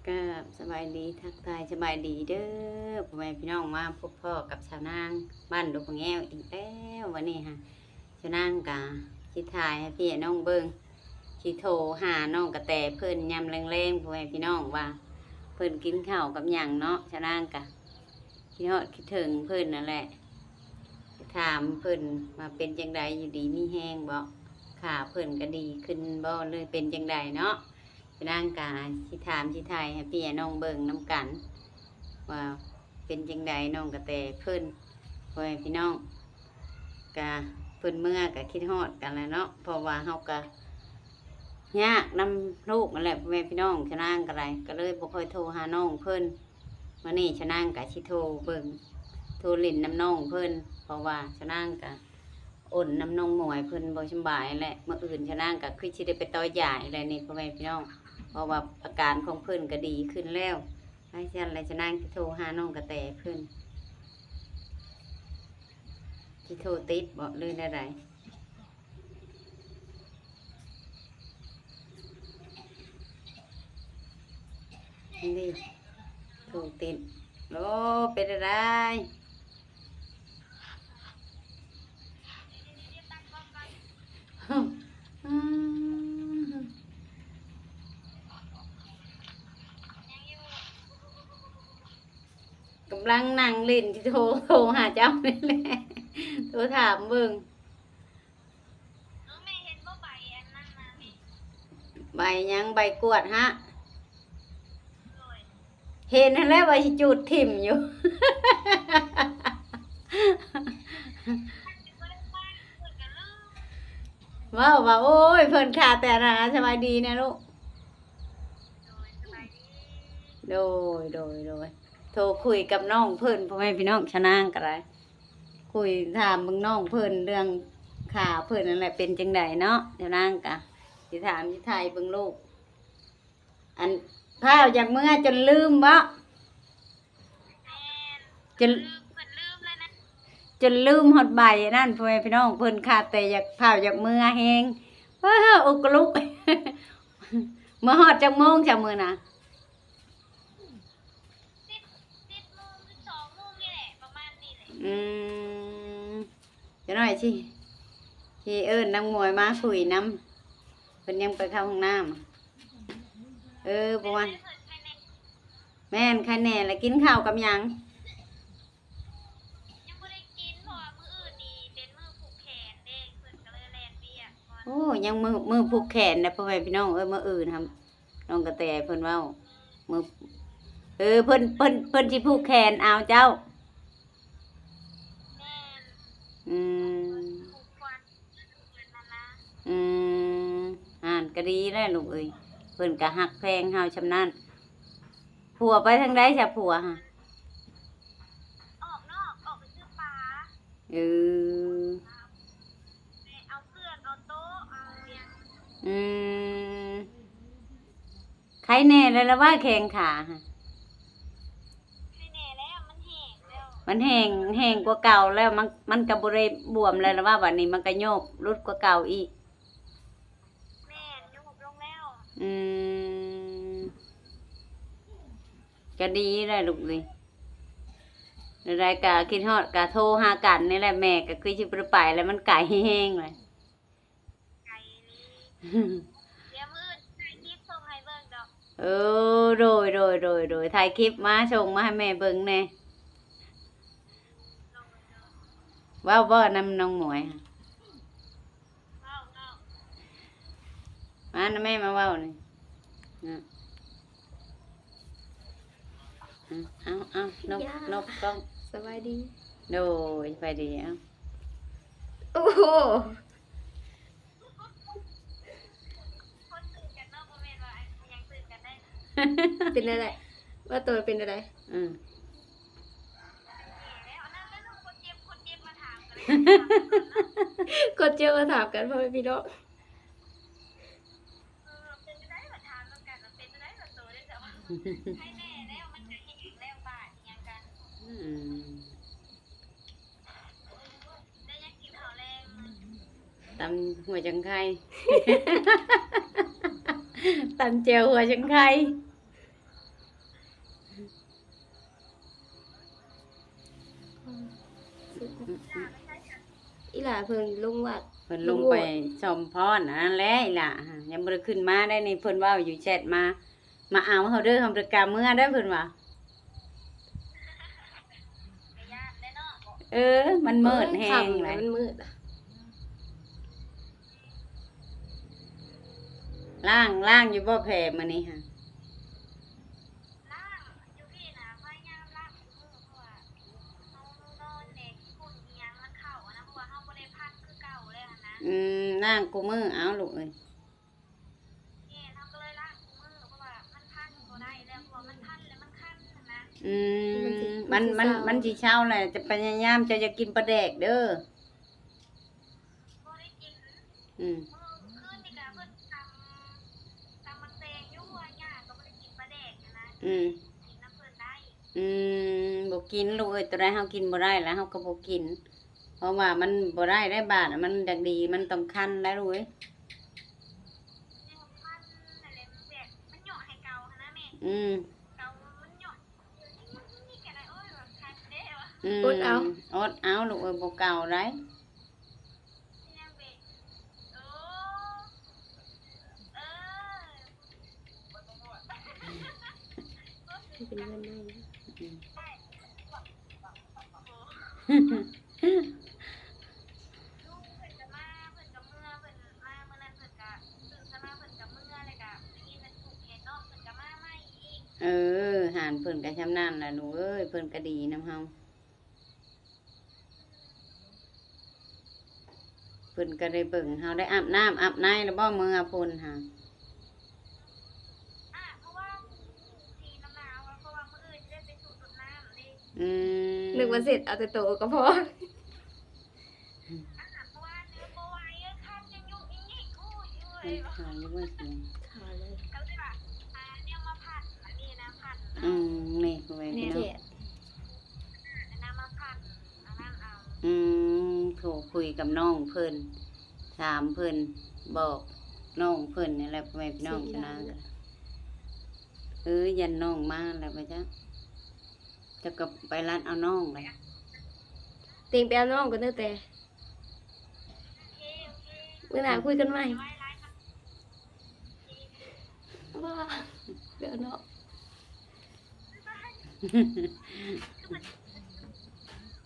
ກາບສະບາຍດີ ທັກທາຍສະບາຍດີເດີ ພໍ່ແມ່ພີ່ນ້ອງ ມາພົບພໍ້ກັບສາວນາງບ້ານດົງປາແງວອີກແລ້ວ. ວັນນີ້ຫາ ສາວນາງກະຊິຖ່າຍໃຫ້ພີ່ໃຫ້ນ້ອງເບິ່ງ ຊິໂທຫານ້ອງກະແຕເພິ່ນຍາມແລງໆ ພໍ່ແມ່ພີ່ນ້ອງ ວ່າເພິ່ນກິນເຂົ້າກັບຫຍັງເນາະ. ສາວນາງກະຄິດຮອດຄິດເຖິງເພິ່ນນັ້ນແຫຼະ ຖາມເພິ່ນວ່າເປັນຈັ່ງໃດ ຢູ່ດີມີແຮງບໍ່ ຂາເພິ່ນກະດີຂຶ້ນບໍ່ ຫຼືເປັນຈັ່ງໃດເນາະ. ສາວນາງກະຊິຖາມຊິຖ່າຍໃຫ້ພີ່ໃຫ້ນ້ອງເບິ່ງນຳກັນ ວ່າເປັນຈັ່ງໃດນ້ອງກະແຕເພິ່ນ ພໍ່ແມ່ພີ່ນ້ອງ. ກະເພິ່ນເມືອກະຄິດຮອດກັນແຫຼະເນາະ ເພາະວ່າເຮົາກະຍາກນຳລູກຫັ້ນແຫຼະ ພໍ່ແມ່ພີ່ນ້ອງ. ສາວນາງກະໄດ້ ກະເລີຍບໍ່ຄ່ອຍໂທຫານ້ອງເພິ່ນ. ມື້ນີ້ສາວນາງກະຊິໂທເບິ່ງ ໂທຫຼິ້ນນຳນ້ອງເພິ່ນ ເພາະວ່າສາວນາງກະ ອົນນຳນ້ອງໝວຍເພິ່ນບໍ່ສຳບາຍແຫຼະ. ມື້ອື່ນສາວນາງກະຄືຊິໄດ້ໄປຕໍ່ຢາອີກແຫຼະນີ້ ພໍ່ແມ່ພີ່ນ້ອງ ເພາະວ່າອາການຂອງເພິ່ນກະດີຂຶ້ນແລ້ວ. ໄປຊັ້ນແຫຼະ ສາວນາງຊິໂທຫານ້ອງກະແຕເພິ່ນ ຊິໂທຕິດບໍ່ ຫຼືແນວໃດ? ນີ້ ໂທຕິດ. ໂອ້ ເປັນຈັ່ງໃດ? ກຳລັງນັ່ງຫຼິ້ນ ຊິໂທ ໂທຫາເຈົ້ານີ້ແຫຼະ ໂທຖາມເບິ່ງ. ໃບຫຍັງ? ໃບກວດຫະ? ເຫັນຫັ້ນແຫຼະວ່າຊິຈູດຖິ້ມຢູ່. ເວົ້າວ່າ ໂອ້ຍ ເພິ່ນຂ້າແຕ່ນະ. ສະບາຍດີນະລູກ. ໂດຍ ໂດຍ ໂດຍ. ໂທຄຸຍກັບນ້ອງເພິ່ນ ພໍ່ແມ່ພີ່ນ້ອງ ຊະນາງກະໄດ້ ຄຸຍຖາມເບິ່ງນ້ອງເພິ່ນ ເລື່ອງຂາເພິ່ນນັ້ນແຫຼະ ເປັນຈັ່ງໃດເນາະ. ຊະນາງກະຊິຖາມຊິຖ່າຍເບິ່ງລູກ. ອັນ ພ້າວຢາກເມືອຈົນລືມບໍ? ຈົນ ຈົນລືມຮອດໃບອັນນັ້ນ ພໍ່ແມ່ພີ່ນ້ອງ. ເພິ່ນຄາແຕ່ຢາກ ພ້າວຢາກເມືອແຮງ. ເອີ ອຸກກະລຸກ. ເມືອຮອດຈັກໂມງຊະມື້ນະ? ສິບ ສິບໂມງ ສິບສອງໂມງນີ້ແຫຼະ ປະມານນີ້ແຫຼະ. ອືມ ຈັກໜ້ອຍຊິ ຊິເອີ້ນນາງໝວຍມາຄຸຍນຳ ເພິ່ນຍັງໄປເຂົ້າຫ້ອງນ້ຳ. ເອີ ປະມານ ແມ່ນ ໄຄແນ່ລະ. ກິນເຂົ້າກັບຫຍັງ? ຍັງບໍ່ໄດ້ກິນ ເພາະວ່າມື້ອື່ນນີ້ເປັນມື້ຜູກແຂນເດ້ ເພິ່ນກະເລີຍແລ່ນວຽກກ່ອນ. ໂອ້ ຍັງມື້ ມື້ຜູກແຂນນະ ພໍ່ແມ່ພີ່ນ້ອງເອີຍ. ມື້ອື່ນຫັ້ນ ນ້ອງກະແຕເພິ່ນເວົ້າ ມື້ ເອີ ເພິ່ນ ເພິ່ນ ເພິ່ນຊິຜູກແຂນເອົາເຈົ້າ. ແມ່ນ. ອືມ ເພິ່ນຜູກຂວັນ ອືມ ຫັ້ນກະດີແລ້ວລູກເອີຍ ເພິ່ນກະຮັກແພງເຮົາຊ່ຳນັ້ນ. ຜົວໄປທາງໃດຊະ ຜົວຫະ? ອອກນອກ ອອກໄປຊື້ປາ. ເອີ ໄປເອົາເຄື່ອງ ເອົາໂຕະ ເອົາຫຍັງ. ອືມ ໄຄແນ່ແລ້ວລະວ່າ ແຂ້ງຂາຫະ? ໄຄແນ່ແລ້ວ ມັນແຫ້ງແລ້ວ ມັນແຫ້ງ ແຫ້ງກວ່າເກົ່າແລ້ວ. ມັນ ມັນກະບໍ່ໄດ້ບວມແລ້ວລະວ່າ ບາດນີ້ມັນກະໂຍບຫຼຸດກວ່າເກົ່າອີກ. ແມ່ນ ໂຍບລົງແລ້ວ. ອືມ ກະດີແລ້ວລູກເອີຍ. ແນວໃດກະຄິດຮອດກະໂທຫາກັນນີ້ແຫຼະ. ແມ່ກະຄືຊິບໍ່ໄດ້ໄປແລ້ວ ມັນໄກແຮງເລີຍ. ໄກອີ່ຫຼີ. ດຽວມື້ອື່ນຖ່າຍຄລິບສົ່ງໃຫ້ເບິ່ງດອກ. ເອີ ໂດຍ ໂດຍ ໂດຍ ໂດຍ. ຖ່າຍຄລິບມາສົ່ງມາໃຫ້ແມ່ເບິ່ງແດ່. ເວົ້າບໍ່ນຳນ້ອງໝວຍ? ເວົ້າ ເວົ້າ. ມານຳແມ່ມາເວົ້ານີ້. ອືມ ເອົາ ເອົາ ນົບ ນົບກ້ອງ. ສະບາຍດີ. ໂດຍ ສະບາຍດີ. ເອົາ ໂອ້ໂຫ ຄົນຕື່ນກັນເນາະ ບໍ່ແມ່ນວ່າອັນຫຍັງຕື່ນກັນໄດ້. ເປັນແນວໃດ? ວ່າໂຕເປັນແນວໃດ? ອືມ ຄົນເຈັບ ຄົນເຈັບມາຖາມກັນ ພໍ່ແມ່ພີ່ນ້ອງ. ເອີ ເປັນຈັ່ງໃດ ມາຖາມນຳກັນວ່າເປັນຈັ່ງໃດ ວ່າໂຕໄດ້ສະບາຍ ໄຄແນ່ແລ້ວ ມັນກະແຫ້ງແລ້ວ ບາດອີ່ຫຍັງກະ. ອືມ ໄດ້ຫຍັງກິນເຂົ້າແລງ? ຕຳຫົວຈັ່ງໄຄ ຕຳແຈ່ວຫົວຈັ່ງໄຄ. ອີ່ຫຼ້າເພິ່ນລົງວັດ ເພິ່ນລົງໄປສົມພອນ ອັນນັ້ນແຫຼະອີ່ຫຼ້າ ຍັງບໍ່ໄດ້ຂຶ້ນມາໄດ໋ນີ້. ເພິ່ນເວົ້າຢູ່ແຊັດມາ ມາເອົາເຮົາເດີ ເຮົາບໍ່ໄດ້ກັບເມືອເດີ ເພິ່ນວ່າ. ເອີ ມັນມືດແຮງ ເອີຍ ແຫຼະ ຄ່ຳ ມັນມືດ. ລ້າງ ລ້າງຢູ່ບໍ່ແພມື້ນີ້ຫັ້ນ? ລ້າງ ຢູ່ພີ້ນະ ພະຍາຍາມລ້າງ ເພາະວ່າເຮົານອນແດ່ ຂີ້ຝຸ່ນອີ່ຫຍັງມັນເຂົ້ານະ ເພາະວ່າເຮົາບໍ່ໄດ້ພັນຄືເກົ່າແລ້ວຫັ້ນນະ. ອືມ ລ້າງຄູ່ມື້ເອົາລູກເອີຍ. ແມ່ນ ເຮົາກໍເລີຍລ້າງຄູ່ມື້ ເພາະວ່າມັນພັນບໍ່ໄດ້ແລ້ວ ເພາະວ່າມັນພັນແລ້ວມັນຄັນຫັ້ນນະ. ອືມ ມັນຊິ ມັນ ມັນຊິເຊົາ ມັນ ມັນຊິເຊົາແຫຼະ. ຈະພະຍາຍາມ ເຈົ້າຢ່າກິນປາແດກເດີ. ບໍ່ໄດ້ກິນ. ອືມ ມື້ຄືນນີ້ກະເພິ່ນຕຳ ຕຳໝາກແຕງຢູ່ ເພາະວ່າຍ່າກໍບໍ່ໄດ້ກິນປາແດກຫັ້ນນະ. ອືມ ກິນນຳເພິ່ນໄດ້. ອືມ ບໍ່ກິນລູກເອີຍ ໂຕໃດເຮົາກິນບໍ່ໄດ້ລະ ເຮົາກໍບໍ່ກິນ ເພາະວ່າມັນບໍ່ໄດ້ໄດ໋ ບາດມັນຢາກດີ ມັນຕ້ອງຄັນໄດ໋ລູກເອີຍ. ຄັນຫັ້ນແຫຼະ ມັນແບບ ມັນເຍາະໃຫ້ເກົາຫັ້ນນະແມ່. ອືມ ເກົາມັນເຍາະ ນີ້ກໍໄດ້ ໂອ້ຍ ວ່າຄັນເດ້ວ່າ. ອືມ ອົດເອົາ ອົດເອົາລູກເອີຍ ບໍ່ເກົາໄດ໋. ເປັນເຮືອນໃໝ່ນະ. ອືມ ເອີ ຫັ້ນເພິ່ນກໍຊ່ຳນັ້ນລະລູກເອີຍ ເພິ່ນກໍດີນຳເຮົາ. ເພິ່ນກໍໄດ້ເບິ່ງເຮົາ ໄດ້ອາບນ້ຳອາບໃນແລ້ວບໍ່ ເມືອພຸ້ນຫາ? ອາບ ເພາະວ່າ ອືມ ນຶກວ່າເຊັດເອົາແຕ່ໂຕກໍພໍ. ອາບ ເພາະວ່າເລີ່ມບໍ່ໄຫວ ຄັນຍັງຍຸກຍິກ ໂອ້ຍ ໂອ້ຍ ມັນຄາຢູ່ບໍ່ ຄາເລີຍ. ອືມ ນີ້ ພໍ່ແມ່ພີ່ນ້ອງ. ອືມ ໂທຄຸຍກັບນ້ອງເພິ່ນ ຖາມເພິ່ນ ບອກນ້ອງເພິ່ນນີ້ແຫຼະ ພໍ່ແມ່ພີ່ນ້ອງ. ເອີ ຢ້ານນ້ອງມາແລ້ວບໍ່ຈັກ ເຈົ້າກໍໄປລັດເອົານ້ອງແຫຼະ. ເຕັງໄປເອົານ້ອງກ່ອນເດີແຕ່ ມື້ໜ້າຄຸຍກັນໃໝ່. ບໍ່ ເດີເນາະ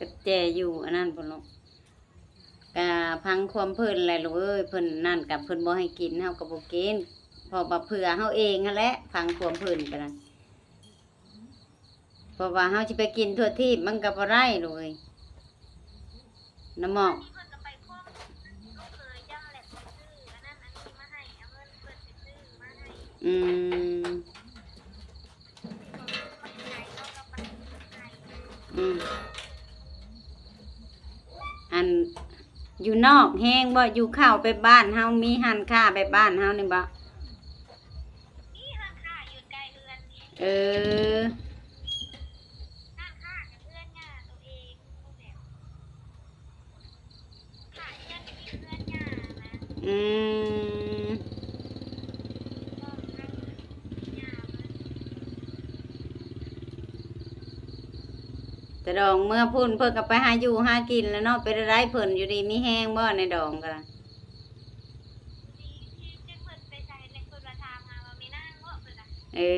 ກະແຈຢູ່ອັນນັ້ນພຸ້ນເນາະ. ກະຟັງຄວາມເພິ່ນແຫຼະລູກເອີຍ ເພິ່ນນັ້ນກະເພິ່ນບໍ່ໃຫ້ກິນ ເຮົາກະບໍ່ກິນ ເພາະວ່າເພື່ອເຮົາເອງຫັ້ນແຫຼະ ຟັງຄວາມເພິ່ນກະໄດ້. ເພາະວ່າເຮົາຊິໄປກິນທົ່ວທີບມັນກໍບໍ່ໄດ້ລູກເອີຍ ນ້ຳໝອກ. ອືມ ອືມ ອັນ ຢູ່ນອກແຮງບໍ່? ຢູ່ເຂົ້າໄປບ້ານເຮົາ ມີຮ້ານຄ້າໄປບ້ານເຮົານີ້ບໍ່? ມີຮ້ານຄ້າຢູ່ໃກ້ເຮືອນນີ້. ເອີ ຮ້ານຄ້າກັບເຮືອນຍ່າໂຕເອງ ຂ້າງເຮືອນ ຕິດເຮືອນຍ່ານະ. ອືມ ຕາດອງເມືອພຸ້ນ ເພິ່ນກໍໄປຫາຢູ່ຫາກິນແລ້ວເນາະ. ເປັນໃດເພິ່ນ ຢູ່ດີມີແຮງບໍ່ ນາຍດອງກໍ? ເອີ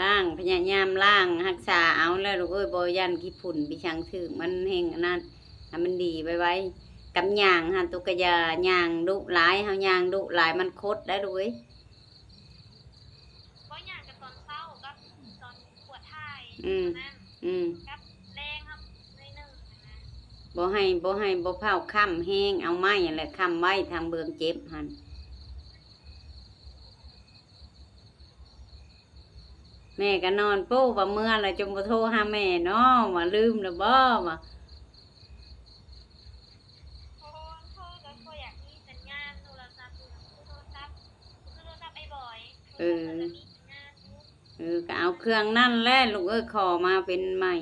ລ້າງ ພະຍາຍາມລ້າງ ຮັກສາເອົາແຫຼະລູກເອີຍ ບໍ່ຢ້ານຂີ້ຝຸ່ນພິຊັງຖືກ ມັນແຮ່ງອັນນັ້ນ ໃຫ້ມັນດີໄວໆ. ກັບຍ່າງຫັ້ນ ຕຸກກະຢ່າຍ່າງດຸຫຼາຍ ເຮົາຍ່າງດຸຫຼາຍມັນຄົດໄດ໋ລູກເອີຍ. ບໍ່ຍ່າງກະຕອນເຊົ້າກັບຕອນປວດຖ່າຍ ອືມ ເທົ່ານັ້ນ ອືມ ກັບແລງເຮົາໜ້ອຍໜຶ່ງຫັ້ນນະ. ບໍ່ໃຫ້ ບໍ່ໃຫ້ ບໍ່ພ້າວຄ້ຳແຮງ ເອົາໄມ້ຫັ້ນແຫຼະຄ້ຳໄວ້ທາງເບື້ອງເຈັບຫັ້ນ. ແມ່ກໍນອນປູ້ ວ່າເມືອແລ້ວ ຈົນບໍ່ໂທຫາແມ່ເນາະ ວ່າລືມແລ້ວບໍ່ ວ່າ ໂທ ໂທກໍບໍ່ຢາກມີສັນຍານໂທລະສັບ ຄືໂທລະສັບ ຄືໂທລະສັບອ້າຍບອຍ. ເອີ ໂທລະສັບກໍມີສັນຍານຢູ່. ເອີ ກໍເອົາເຄື່ອງນັ້ນແຫຼະລູກເອີຍ ຂໍມາເປັນໃໝ່.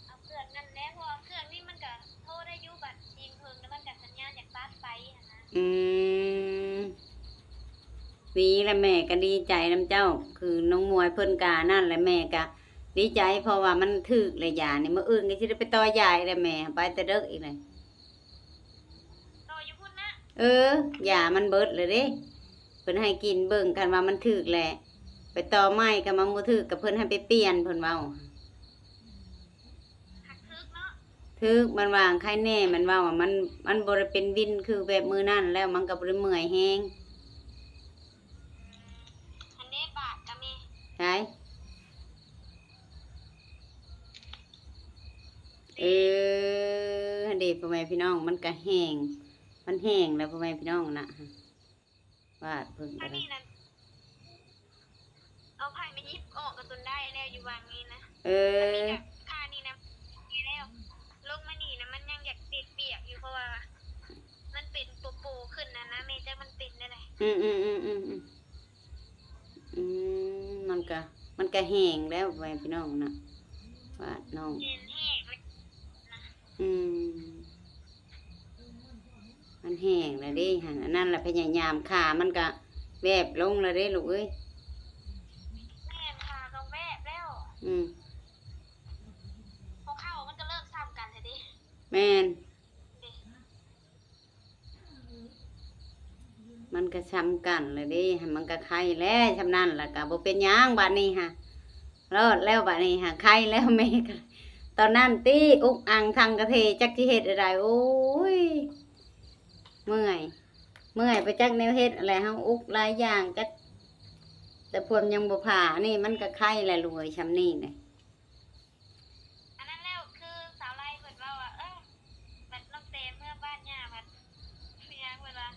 ເອົາເຄື່ອງນັ້ນແຫຼະ ເພາະວ່າເຄື່ອງນີ້ມັນກະໂທໄດ້ຢູ່ ບັດຍິງເພິ່ນແລ້ວມັນກະສັນຍານຢາກຕັດໄປຫັ້ນນະ. ອືມ ດີແຫຼະ ແມ່ກະດີໃຈນຳເຈົ້າ ຄືນ້ອງມວຍເພິ່ນກະນັ້ນແຫຼະ ແມ່ກະ ດີໃຈ ເພາະວ່າມັນຖືກແລ້ວຢານີ້ ມື້ອື່ນກໍຊິໄດ້ໄປຕໍ່ຢາອີກແລ້ວ ແມ່ໄປແຕ່ເດິກອີກແລ້ວ. ຕໍ່ຢູ່ພຸ້ນນະ? ເອີ ຢາມັນເບິດແລ້ວເດ້ ເພິ່ນໃຫ້ກິນເບິ່ງ ຄັນວ່າມັນຖືກແຫຼະ ໄປຕໍ່ໃໝ່ ຄັນວ່າບໍ່ຖືກກໍເພິ່ນໃຫ້ໄປປ່ຽນ ເພິ່ນເວົ້າ. ຖືກເນາະ? ຖືກ ມັນວ່າໄຄແນ່ ມັນເວົ້າວ່າມັນ ມັນບໍ່ໄດ້ເປັນວິນຄືແບບມື້ນັ້ນແລ້ວ ມັນກໍບໍ່ໄດ້ເມື່ອຍແຮງ. ອັນເດ້ບາດກໍມີ ໃສ? ເອີ ຫັ້ນເດ້ ພໍ່ແມ່ພີ່ນ້ອງ ມັນກະແຫ້ງ ມັນແຫ້ງແລ້ວ ພໍ່ແມ່ພີ່ນ້ອງນະ ບາດເພິ່ນກໍໄດ້ ເອົາໄຜມາຫຍິບອອກກະຈົນໄດ້ແລ້ວ ຢູ່ຫວ່າງນີ້ນະ. ເອີ ຂ້ານີ້ນະ ແລ້ວ ລົງມານີ້ນະ ມັນຍັງຢາກເປກໆຢູ່ ເພາະວ່າມັນເປັນໂປໆຂຶ້ນນະ ນະແມ່ ຈັກມັນເປັນແນວໃດ. ອືມໆໆໆ ອືມ ມັນກະ ມັນກະແຫ້ງແລ້ວ ພໍ່ແມ່ພີ່ນ້ອງນະ ວ່ານ້ອງ ແມ່ນແຫ້ງແລ້ວນະ. ອືມ ມັນແຫ້ງແລ້ວເດ້ ຫັ້ນ ອັນນັ້ນລະ ພະຍາຍາມຂ້າ ມັນກະແວບລົງແລ້ວເດ້ລູກເອີຍ. ແມ່ນ ຂ້າກໍແວບແລ້ວ. ອືມ ຫົວເຂົ່າມັນກໍເລີກຊ້ຳກັນແທ້ເດ້. ແມ່ນ ມັນກະຊ້ຳກັນແລ້ວເດ້ ມັນກະໄຄແລ້ວ ຊ່ຳນັ້ນລະກະບໍ່ເປັນຫຍັງ ບາດນີ້ຫາ ລອດແລ້ວ ບາດນີ້ຫາ ໄຄແລ້ວ. ແມ່ກະຕອນນັ້ນຕິ ອຸກອັ່ງທັງກະເທ ຈັກຊິເຮັດແນວໃດ ໂອ້ຍ ເມື່ອຍ ເມື່ອຍ ບໍ່ຈັກແນວເຮັດແຫຼະ ເຮົາອຸກຫຼາຍຢ່າງ ຈັກ ແຕ່ພວມຍັງບໍ່ຜ່າ ອັນນີ້ມັນກະໄຄແຫຼະລູກເອີຍ ຊ່ຳນີ້ນະ. ອັນນັ້ນແລ້ວ ຄືສາວໄລເພິ່ນເວົ້າວ່າ ເອີ ບັດນ້ອງແຕເມືອບ້ານຍ່າ ບັດເປັນຫຍັງ ເພິ່ນວ່າ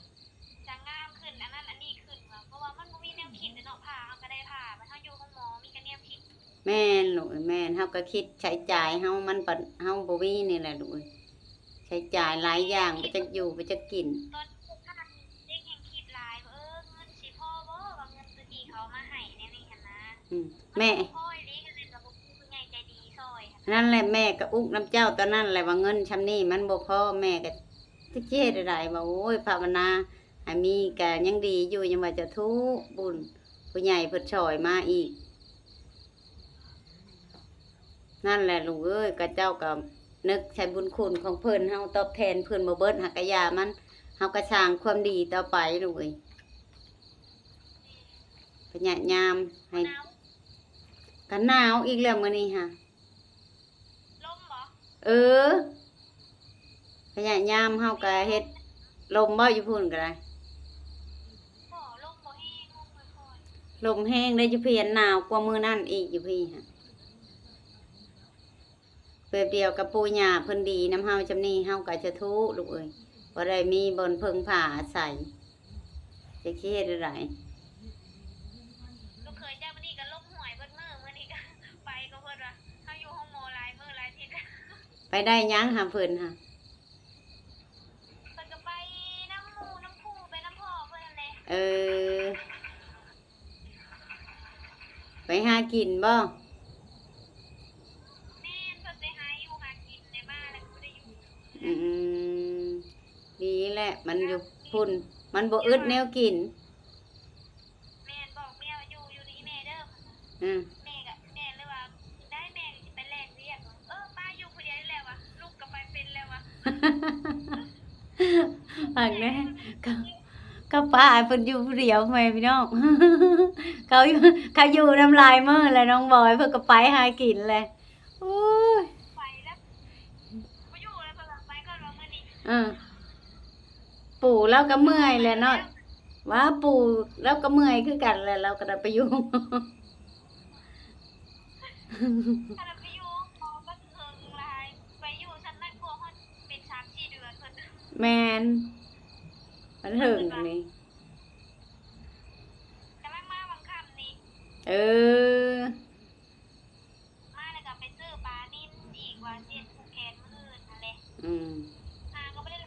ຈະງາມຂຶ້ນ ອັນນັ້ນອັນນີ້ຂຶ້ນວ່າ ເພາະວ່າມັນບໍ່ມີແນວຄິດເນາະ ຜ່າເຮົາກໍໄດ້ຜ່າ ບັດເຮົາຢູ່ໂຮງໝໍມີແຕ່ແນວຄິດ. ແມ່ນລູກເອີຍ ແມ່ນ ເຮົາກໍຄິດໃຊ້ຈ່າຍເຮົາ ມັນບັດເຮົາບໍ່ມີນີ້ແຫຼະລູກເອີຍ ໃຊ້ຈ່າຍຫຼາຍຢ່າງ ບໍ່ຈັກຢູ່ບໍ່ຈັກກິນ. ຕອນເດັກແຮ່ງຄິດຫຼາຍ ເອີ ເງິນຊິພໍບໍ່ ວ່າເງິນຕົວທີ່ເຂົາເອົາມາໃຫ້ແນວນີ້ຫັ້ນນະ. ອືມ ແມ່ ມັນບໍ່ພໍອີ່ຫຼີ ກໍເລີຍວ່າບໍ່ມີຜູ້ໃຫຍ່ໃຈດີຊ່ອຍຫັ້ນນະ. ນັ້ນແຫຼະ ແມ່ກໍອຸກນຳເຈົ້າຕອນນັ້ນແຫຼະວ່າເງິນຊ່ຳນີ້ມັນບໍ່ພໍ ແມ່ກໍຈັກຊິເຮັດແນວໃດ ວ່າ ໂອ້ຍ ພາວະນາໃຫ້ມີກໍຍັງດີຢູ່ ຍັງວ່າຈະທຸກບຸນ ຜູ້ໃຫຍ່ເພິ່ນຊ່ອຍມາອີກ. ນັ້ນແຫຼະລູກເອີຍ ຂະເຈົ້າກໍນຶກໃສ່ບຸນຄຸນຂອງເພິ່ນ ເຮົາຕອບແທນເພິ່ນບໍ່ເບິດ ຫາກະຢ່າມັນ ເຮົາກໍສ້າງຄວາມດີຕໍ່ໄປລູກເອີຍ. ພະຍາຍາມໃຫ້ ກະໜາວອີກແລ້ວມື້ນີ້ຫາ. ລົມບໍ່? ເອີ ພະຍາຍາມເຮົາກະເຮັດ ລົມບໍ່ຢູ່ພຸ້ນກະໄດ້? ບໍ່ ລົມບໍ່ແຮງ ລົມຄ່ອຍໆ. ລົມແຮງເດ້ຢູ່ພີ້ ໜາວກວ່າມື້ນັ້ນອີກຢູ່ພີ້ຫະ. ແປັບດຽວກະປູ່ຍ່າເພິ່ນດີນຳເຮົາຊ່ຳນີ້ ເຮົາກະສາທຸລູກເອີຍ ບໍ່ໄດ້ມີບ່ອນເພິ່ງພາອາໄສ ຈັກຊິເຮັດແນວໃດ. ລູກເຂີຍເຈົ້າມື້ນີ້ກໍລົມຫວຍເບິດມື້ ມື້ນີ້ກໍໄປກໍເພິ່ນວ່າ ເຮົາຢູ່ໂຮງໝໍຫຼາຍມື້ຫຼາຍທິດ. ໄປໄດ້ຫຍັງຫາເພິ່ນຫະ? ເພິ່ນກໍໄປນຳໝູ່ນຳຄູ່ ໄປນຳພໍ່ເພິ່ນຫັ້ນແຫຼະ. ເອີ ໄປຫາກິນບໍ່? ແມ່ນ ເພິ່ນໄປຫາຢູ່ຫາກິນ ໄດ້ມາແລ້ວກໍບໍ່ໄດ້ຢູ່. ອືມ ດີແຫຼະ ມັນຢູ່ພຸ້ນ ມັນບໍ່ອຶດແນວກິນ. ແມ່ນ ບອກເມຍວ່າ ຢູ່ ຢູ່ນຳອີ່ແມ່ເດີ. ອືມ ແມ່ກໍ ແມ່ເລີຍວ່າ ໄດ້ ແມ່ກໍຊິໄປແລ່ນວຽກ. ເອີ ປ້າຢູ່ຜູ້ດຽວນີ້ແຫຼະວ່າ ລູກກໍໄປເປັນແລ້ວວ່າ. ຫາກແນ່ ກໍ ກໍປ້າເພິ່ນຢູ່ຜູ້ດຽວ ພໍ່ແມ່ພີ່ນ້ອງ ເຂົາຢູ່ ເຂົາຢູ່ນຳຫຼາຍມື້ແລ້ວ ນ້ອງບອຍ ເພິ່ນກໍໄປຫາກິນແຫຼະ. ໂອ້ຍ ໄປແລ້ວ ບໍ່ຢູ່ແລ້ວ ເພິ່ນວ່າໄປກ່ອນວ່າມື້ນີ້. ເອີ ປູ່ລາວກໍເມື່ອຍແຫຼະເນາະ ວ່າປູ່ລາວກໍເມື່ອຍຄືກັນແຫຼະ ລາວກໍໄດ້ໄປຢູ່ ຄັນໄປຢູ່ ເຂົາກໍເຖິງຫຼາຍ ໄປຢູ່ຊັ້ນນັ້ນກວ່າຮອດເປັນສາມສີ່ເດືອນເພິ່ນ. ແມ່ນ ມັນເຖິງນີ້ ກຳລັງມາຫວ່າງຄ່ຳນີ້. ເອີ ມາແລ້ວກໍໄປຊື້ປານິນອີກວ່າຊິເຮັດຜູກແຂນມື້ອື່ນຫັ້ນແຫຼະ. ອືມ ຫາກໍບໍ່ໄດ້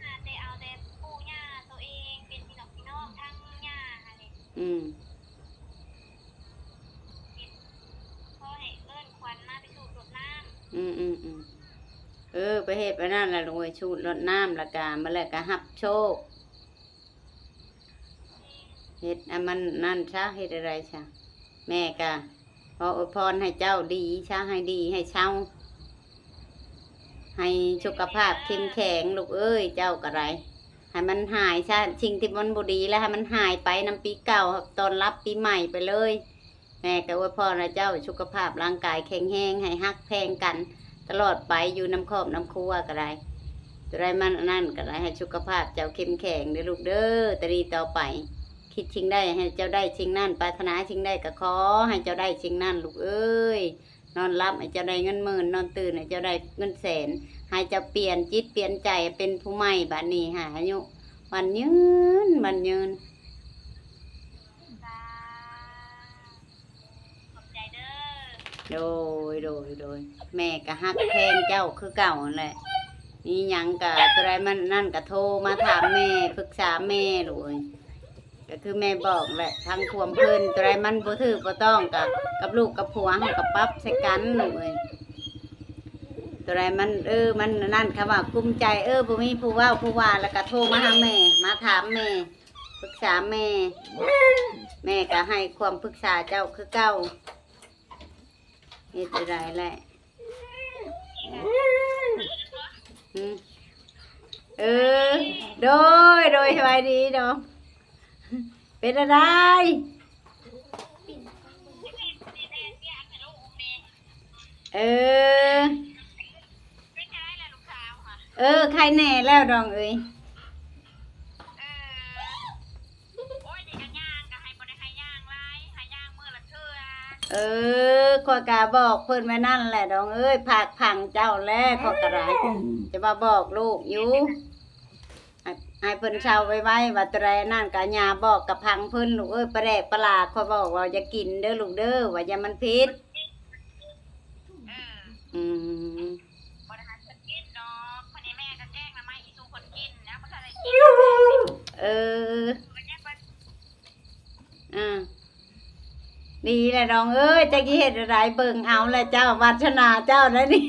ຫາແຕ່ເອົາແຕ່ປູ່ຍ່າໂຕເອງ ເປັນພີ່ນ້ອງ ພີ່ນ້ອງທາງຍ່າຫັ້ນແຫຼະ. ອືມ ເຮັດພໍໃຫ້ເອີ້ນຂວັນມາໄປສູດລົດນ້ຳ. ອືມໆໆ ເອີ ໄປເຮັດໄປນັ້ນແຫຼະລູກເອີຍ ສູດລົດນ້ຳ ແລ້ວກະ ມື້ແລກກະຮັບໂຊກ. ເຮັດອັນມັນນັ້ນຊະ ເຮັດແນວໃດຊະ ແມ່ກະ ຂໍອວຍພອນໃຫ້ເຈົ້າດີຊະ ໃຫ້ດີ ໃຫ້ເຊົາ ໃຫ້ສຸຂະພາບເຂັ້ມແຂງລູກເອີຍ ເຈົ້າກໍໄດ້ ໃຫ້ມັນຫາຍຊະ ສິ່ງທີ່ມັນບໍ່ດີ ແລະ ໃຫ້ມັນຫາຍໄປນຳປີເກົ່າ ຕ້ອນຮັບປີໃໝ່ໄປເລີຍ. ແມ່ກໍອວຍພອນໃຫ້ເຈົ້າສຸຂະພາບຮ່າງກາຍແຂງແຮງ ໃຫ້ຮັກແພງກັນຕະຫຼອດໄປ ຢູ່ນຳຄອບນຳຄົວກໍໄດ້ ຕົວໃດມັນອັນນັ້ນກໍໄດ້ ໃຫ້ສຸຂະພາບເຈົ້າເຂັ້ມແຂງເດີລູກເດີ ແຕ່ນີ້ຕໍ່ໄປ ຄິດສິ່ງໃດໃຫ້ເຈົ້າໄດ້ສິ່ງນັ້ນ ປາດຖະໜາສິ່ງໃດກໍຂໍໃຫ້ເຈົ້າໄດ້ສິ່ງນັ້ນລູກເອີຍ ນອນຫຼັບໃຫ້ເຈົ້າໄດ້ເງິນໝື່ນ ນອນຕື່ນໃຫ້ເຈົ້າໄດ້ເງິນແສນ ໃຫ້ເຈົ້າປ່ຽນຈິດປ່ຽນໃຈເປັນຜູ້ໃໝ່ ບາດນີ້ໃຫ້ອາຍຸໝັ້ນຍືນໝັ້ນຍືນ. ຂອບໃຈເດີ. ໂດຍ ໂດຍ ໂດຍ ແມ່ກໍຮັກແພງເຈົ້າຄືເກົ່າຫັ້ນແຫຼະ ມີຫຍັງກໍຕົວໃດມັນນັ້ນກໍໂທມາຖາມແມ່ ປຶກສາແມ່ລູກເອີຍ ກໍຄືແມ່ບອກແຫຼະ ທາງຄວາມເພິ່ນ ຕົວໃດມັນບໍ່ຖືກບໍ່ຕ້ອງກໍກັບລູກກັບຜົວເຮົາກໍປັບໃສ່ກັນລູກເອີຍ ຕົວໃດມັນ ເອີ ມັນນັ້ນ ຄຳວ່າກຸ້ມໃຈ ເອີ ບໍ່ມີຜູ້ເວົ້າຜູ້ວ່າ ແລ້ວກໍໂທມາຫາແມ່ ມາຖາມແມ່ ປຶກສາແມ່ ແມ່ກໍໃຫ້ຄວາມປຶກສາເຈົ້າຄືເກົ່າ ເຮັດຈັ່ງໃດແຫຼະ ອືມ ເອີ ໂດຍ ໂດຍ ສະບາຍດີດອງ ເປັນຈັ່ງໃດ? ເອີ ເອີ ໄຄແນ່ແລ້ວດອງເອີຍ ເອີ ຂ້ອຍກະບອກເພິ່ນໄວ້ນັ້ນແຫຼະດອງເອີຍ ພາກຝັງເຈົ້າແຫຼະ ຂ້ອຍກະໄດ້ ຈະວ່າບອກລູກຢູ່ ໃຫ້ ໃຫ້ເພິ່ນເຊົາໄວໆ ວ່າໂຕໃດນັ້ນກະຢ່າບອກກະຟັງເພິ່ນລູກເອີຍ ປາແດກປາຫຼາ ຂ້ອຍບອກວ່າຢ່າກິນເດີລູກເດີ ວ່າຢ່າມັນຜິດ ເອີ ອືມ ບໍ່ໄດ້ໃຫ້ເພິ່ນກິນດອກ ມື້ນີ້ແມ່ກໍແກງໜໍ່ໄມ້ອີ່ສູ່ເພິ່ນກິນ ຍັງບໍ່ທັນໄດ້ກິນ ເອີ ມັນຍັງບໍ່ ອ່າ ດີແຫຼະນ້ອງເອີຍ ຈັກຊິເຮັດແນວໃດ ເບິ່ງເອົາແຫຼະເຈົ້າ ວາດສະໜາເຈົ້າໄດ໋ນີ້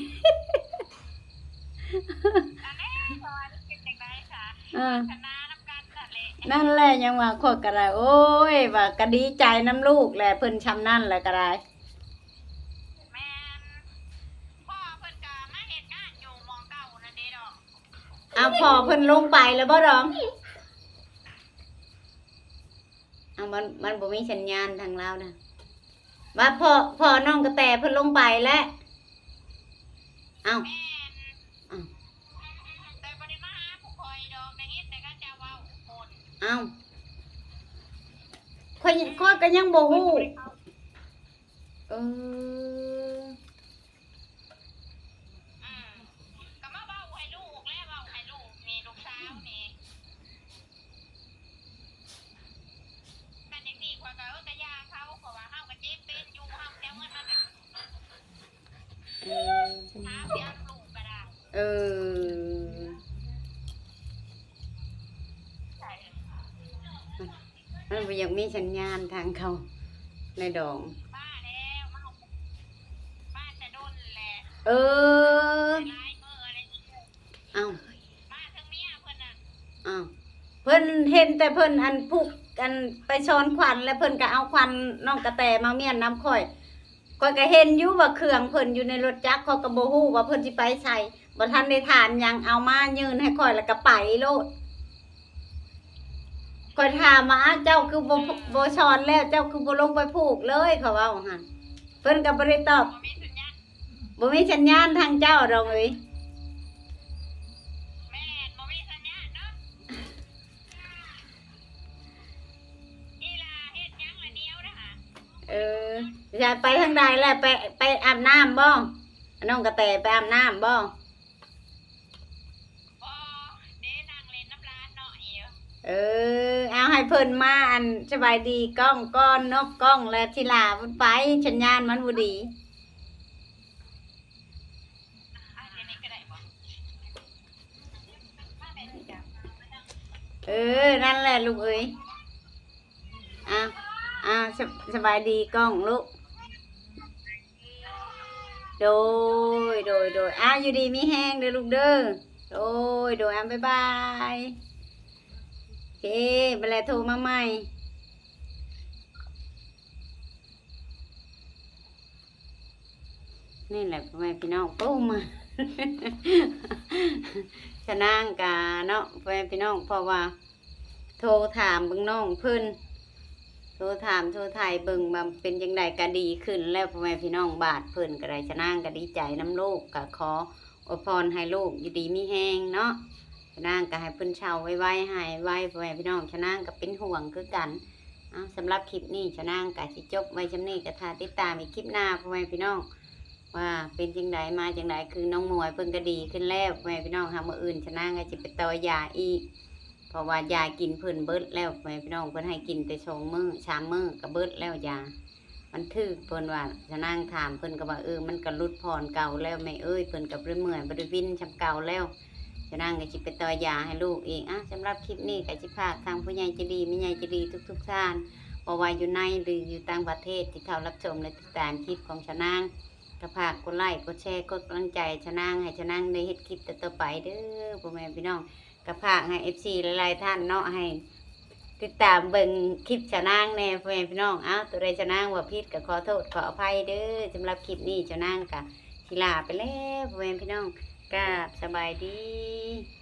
ອັນແນ່ ເພາະວ່າເຮັດຈັ່ງໃດຊະ ເອີ ວາດສະໜານຳກັນນັ້ນແຫຼະ ນັ້ນແຫຼະ ຍັງວ່າຂ້ອຍກໍໄດ້ ໂອ້ຍ ວ່າກໍດີໃຈນຳລູກແຫຼະ ເພິ່ນຊ່ຳນັ້ນແຫຼະກໍໄດ້ ແມ່ນ ພໍ່ເພິ່ນກໍມາເຮັດງານຢູ່ໝ່ອງເກົ່ານັ້ນເດ້ດອກ ອ້າວ ພໍ່ເພິ່ນລົງໄປແລ້ວບໍ່ດອງ? ເອົາ ມັນ ມັນບໍ່ມີສັນຍານທາງລາວນະ ວ່າພໍ່ ພໍ່ນ້ອງກະແຕເພິ່ນລົງໄປແລ້ວ ເອົ້າ ແມ່ນ ເອົ້າ ແຕ່ບໍ່ໄດ້ມາຫາພວກຂ້ອຍດອກ ໄດ້ຍິນແຕ່ເຂົາເຈົ້າເວົ້າພຸ້ນ ເອົ້າ ຂ້ອຍ ຂ້ອຍກໍຍັງບໍ່ຮູ້ ເອີ ອືມ ກໍມາເວົ້າໃຫ້ລູກແຫຼະ ເວົ້າໃຫ້ລູກນີ້ ລູກສາວນີ້ ຄັນຈັ່ງຊີ້ຂ້ອຍກໍ ເອີ ກະຢ່າເຂົາ ເພາະວ່າເຮົາກໍເຈັບເປັນຢູ່ ເຮົາຊິເອົາເງິນມາຈາກ ເອີ ຫາຊິເອົາລູກກໍໄດ້ ເອີ ໃຊ່ ມັນບໍ່ຢາກມີສັນຍານທາງເຂົາໃນດອງ ມາແລ້ວ ມາ ມາແຕ່ດົນແຫຼະ ເອີ ຫຼາຍມື້ແລ້ວ ເອົ້າ ມາເຖິງເມຍເພິ່ນນະ ເອົ້າ ເພິ່ນເຫັນແຕ່ເພິ່ນ ອັນ ຜູກ ອັນ ໄປຊ້ອນຂວັນ ແລ້ວເພິ່ນກໍເອົາຂວັນນ້ອງກະແຕມາມ້ຽນນຳຂ້ອຍ ຂ້ອຍກໍເຫັນຢູ່ວ່າເຄື່ອງເພິ່ນຢູ່ໃນລົດຈັກ ຂ້ອຍກໍບໍ່ຮູ້ວ່າເພິ່ນຊິໄປໃສ ບໍ່ທັນໄດ້ຖາມຫຍັງ ເອົາມາຍື່ນໃຫ້ຂ້ອຍແລ້ວກໍໄປໂລດ ຂ້ອຍຖາມວ່າ ອ້າວ ເຈົ້າຄືບໍ່ ບໍ່ຊ້ອນແລ້ວ ເຈົ້າຄືບໍ່ລົງໄປຜູກເລີຍ ເຂົາເວົ້າຫັ້ນ ເພິ່ນກໍບໍ່ໄດ້ຕອບ ບໍ່ມີສັນຍານ ບໍ່ມີສັນຍານທາງເຈົ້າດອກເອີຍ ແມ່ນ ບໍ່ມີສັນຍານເນາະ ອີ່ຫຼ້າເຮັດຫຍັງລະ ດຽວນະຫາ ເອີ ຢາກໄປທາງໃດລະ ໄປ ໄປອາບນ້ຳບໍ່ ນ້ອງກະແຕໄປອາບນ້ຳບໍ່? ບໍ່ ເດ້ ນັ່ງຫຼິ້ນນຳຫຼານນ້ອຍຢູ່ ເອີ ເອົາໃຫ້ເພິ່ນມາ ອັນ ສະບາຍດີກ້ອງກ່ອນ ນົບກ້ອງ ແລ້ວຊິລາເພິ່ນໄປ ສັນຍານມັນບໍ່ດີ ເອີ ນັ້ນແຫຼະລູກເອີຍ ອ່າ ອ່າ ສະ ສະບາຍດີກ້ອງລູກ ໂດຍ ໂດຍ ໂດຍ ອ່າ ຢູ່ດີມີແຮງເດີລູກເດີ ໂດຍ ໂດຍ ອ່າ ບາຍບາຍ ໂອເຄ ບາດແລໂທມາໃໝ່. ນີ້ແຫຼະພໍ່ແມ່ພີ່ນ້ອງ ປຸ້ມ ຊະນາງກະເນາະ ພໍ່ແມ່ພີ່ນ້ອງ ເພາະວ່າໂທຖາມເບິ່ງນ້ອງເພິ່ນ ໂທຖາມໂທໄຖ່ເບິ່ງວ່າເປັນຈັ່ງໃດ ກະດີຂຶ້ນແລ້ວພໍ່ແມ່ພີ່ນ້ອງ ບາດເພິ່ນກະໄດ້ ຊະນາງກະດີໃຈນຳລູກ ກະຂໍອວຍພອນໃຫ້ລູກຢູ່ດີມີແຮງເນາະ ຊະນາງກະໃຫ້ເພິ່ນເຊົາໄວໆ ຫາຍໄວ ພໍ່ແມ່ພີ່ນ້ອງ ຊະນາງກະເປັນຫ່ວງຄືກັນ. ເອົາ ສຳລັບຄລິບນີ້ ຊະນາງກະຊິຈົບໄວ້ຊ່ຳນີ້ ກະຖ້າຕິດຕາມອີກຄລິບໜ້າ ພໍ່ແມ່ພີ່ນ້ອງ ວ່າເປັນຈັ່ງໃດມາຈັ່ງໃດ ຄືນ້ອງໝວຍເພິ່ນກະດີຂຶ້ນແລ້ວ ພໍ່ແມ່ພີ່ນ້ອງ ຫາມື້ອື່ນ ຊະນາງກະຊິໄປຕໍ່ຢາອີກ ເພາະວ່າຢາກິນເພິ່ນເບິດແລ້ວ ພໍ່ແມ່ພີ່ນ້ອງ ເພິ່ນໃຫ້ກິນແຕ່ສອງມື້ສາມມື້ກະເບິດແລ້ວຢາ ມັນຖືກເພິ່ນວ່າ ຊະນາງຖາມເພິ່ນກະວ່າ ເອີ ມັນກະຫຼຸດຜ່ອນເກົ່າແລ້ວແມ່ເອີຍ ເພິ່ນກະບໍ່ໄດ້ເມື່ອຍບໍ່ໄດ້ວິນຊ່ຳເກົ່າແລ້ວ ຊະນາງກະຊິໄປຕໍ່ຢາໃຫ້ລູກອີກ. ອາ ສຳລັບຄລິບນີ້ກະຊິຝາກທາງຜູ້ໃຫຍ່ໃຈດີ ແມ່ໃຫຍ່ໃຈດີທຸກໆທ່ານ ບໍ່ວ່າຢູ່ໃນ ຫຼື ຢູ່ຕ່າງປະເທດ ທີ່ເຂົ້າຮັບຊົມ ແລະ ຕິດຕາມຄລິບຂອງຊະນາງ ກະຝາກກົດໄລ້ກົດແຊ ກົດກຳລັງໃຈຊະນາງ ໃຫ້ຊະນາງໄດ້ເຮັດຄລິບຕໍ່ໆໄປເດີ ພໍ່ແມ່ພີ່ນ້ອງ. ກະຝາກໃຫ້ເອັຟຊີຫຼາຍໆທ່ານເນາະ ໃຫ້ຕິດຕາມເບິ່ງຄລິບຊະນາງແດ່ ພໍ່ແມ່ພີ່ນ້ອງ. ເອົາ ໂຕໃດຊະນາງເວົ້າຜິດກະຂໍໂທດຂໍອະໄພເດີ. ສຳລັບຄລິບນີ້ ຊະນາງກະຊິລາໄປແລ້ວ ພໍ່ແມ່ພີ່ນ້ອງ ກາບສະບາຍດີ.